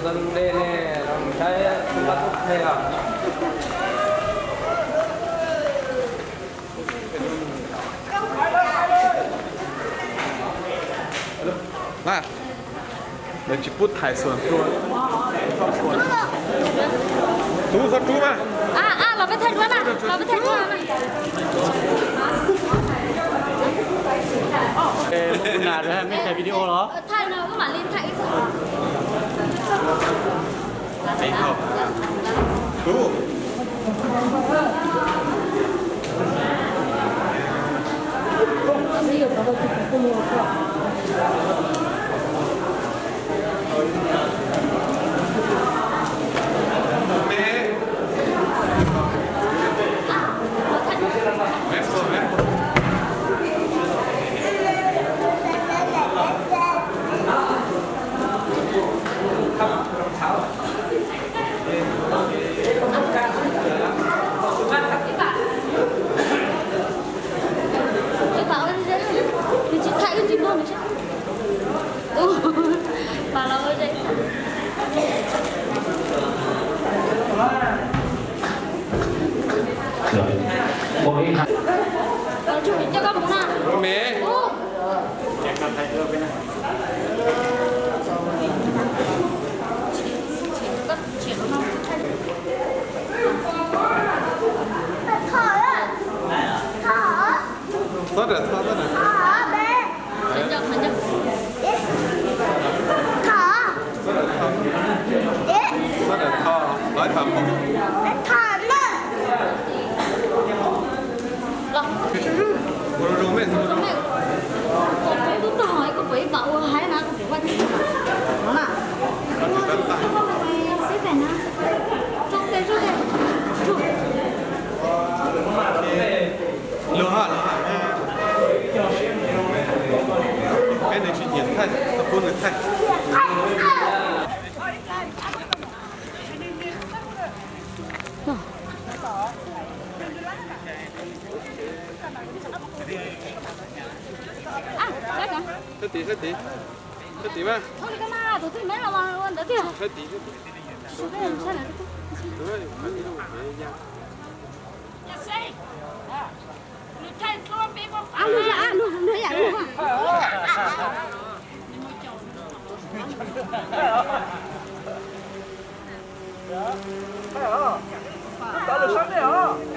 Lawv tsis pub thaiv xuas ntua. Rub, txhob rub mas. Los peb thaij duab na, los peb thaij duab na. Muaj kuv nas, mej thaij video los? Txhob rawm tho, txhob rawm. Txhob rawm tho, los ib pab mus. Ua zoo zoo mej, ua zoo zoo. Luag ha, luag ha. Peb nws tsis nyiam thaij, tau pub nws thaij. Saib tid, saib tid, saib tid mas. Saib tid, saib tid. Thaij os, thaij os, thaij os.